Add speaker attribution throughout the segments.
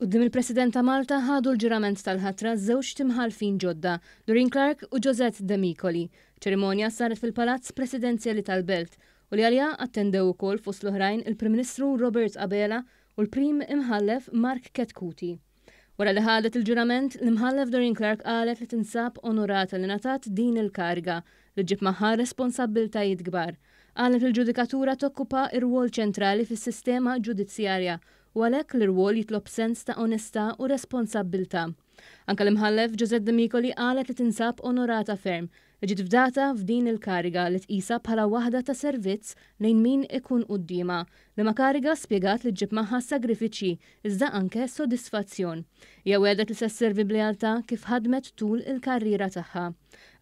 Speaker 1: Quddiem il-President ta' Malta ħadu l-ġurament tal-ħatra żewġt imħallfin ġodda, Doreen Clarke u Josette Demicoli. Ċerimonja saret fil-Palazz Presidenzjali tal-Belt u li għaliha attendew ukoll fost l-oħrajn il-Prim Ministru Robert Abela u l-Prim Imħallef Mark Chetcuti. Wara li ħadet il-ġurament, l-Imħallef Doreen Clarke qalet li tinsab onorata li ngħatat din il-kariga li ġġib magħha responsabbiltajiet kbar. Qalet li l-ġudikatura tokkupa rwol ċentrali fis-sistema ġudizzjarja u għalhekk l-irwol jitlob sens ta' onestà u responsabbiltà. Anke l-Imħallef Josette Demicoli qalet li tinsab onorata ferm li ġiet fdata f'din il-kariga li tqisha bħala waħda ta' servizz lejn min ikun quddiemha, liema kariga spjegat li ġġib magħha sagrifiċċji iżda anke sodisfazzjon. Hija wegħdet li se sservi b'lealtà kif ħadmet tul il-karriera tagħha.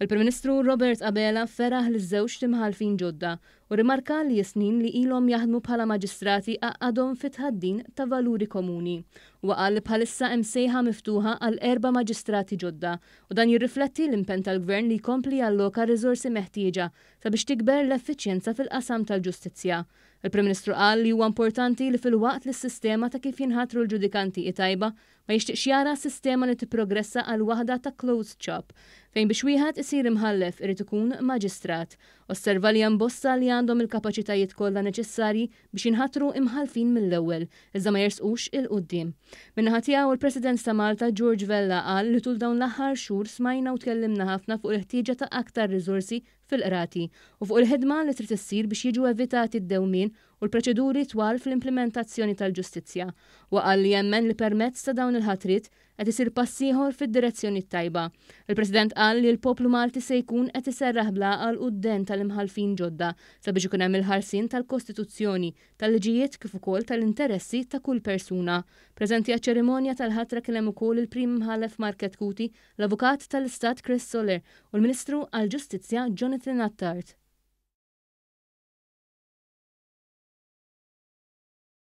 Speaker 1: Il-Prim Ministru Robert Abela feraħ liż-żewġt imħallfin ġodda u rrimarka li s-snin li ilhom jaħdmu bħala maġistrati għaqqadhom fit-tħaddin ta' valuri komuni. Huwa qal li bħalissa hemm sejħa miftuħa għal erba' maġistrati ġodda u dan jirrifletti l-impenn tal-Gvern li jkompli jalloka r-riżorsi meħtieġa sabiex tikber l-effiċjenza fil-qasam tal-ġustizzja. Il-Prim Ministru qal li huwa importanti li filwaqt li s-sistema ta' kif jinħatru l-ġudikanti hi tajba, ma jixtieqx jara sistema li tipprogressa għal waħda ta' closed shop, fejn biex wieħed isir imħallef irid ikun maġistrat. Osserva li hemm bosta li għandhom il-kapaċitajiet kollha neċessarji biex jinħatru imħallfin mill-ewwel, iżda ma jersqux 'il quddiem. Min-naħa tiegħu, il-President ta' Malta, George Vella qal li tul dawn l-aħħar xhur smajna u tkellimna ħafna fuq il-ħtieġa ta' aktar riżorsi fil-qrati u fuq il-ħidma li trid issir biex jiġu evitati d-dewmien u l-proċeduri twal fl-implimentazzjoni tal-ġustizzja. Huwa qal li jemmen li permezz ta' dawn il-ħatriet qed isir pass ieħor fid-direzzjoni t-tajba. Il-President qal li l-poplu Malti se jkun qed iserraħ bl-għaqal u d-dehen tal-imħallfin ġodda sabiex ikun hemm il-ħarsien tal-Kostituzzjoni, tal-liġijiet kif ukoll tal-interessi ta' kull persuna. Preżenti għaċ-ċerimonja tal-ħatra kien hemm ukoll il-Prim Imħallef Mark Chetcuti, l-Avukat tal-Istat Chris Soler u l-Ministru għall-Ġustizzja Jonathan Attard.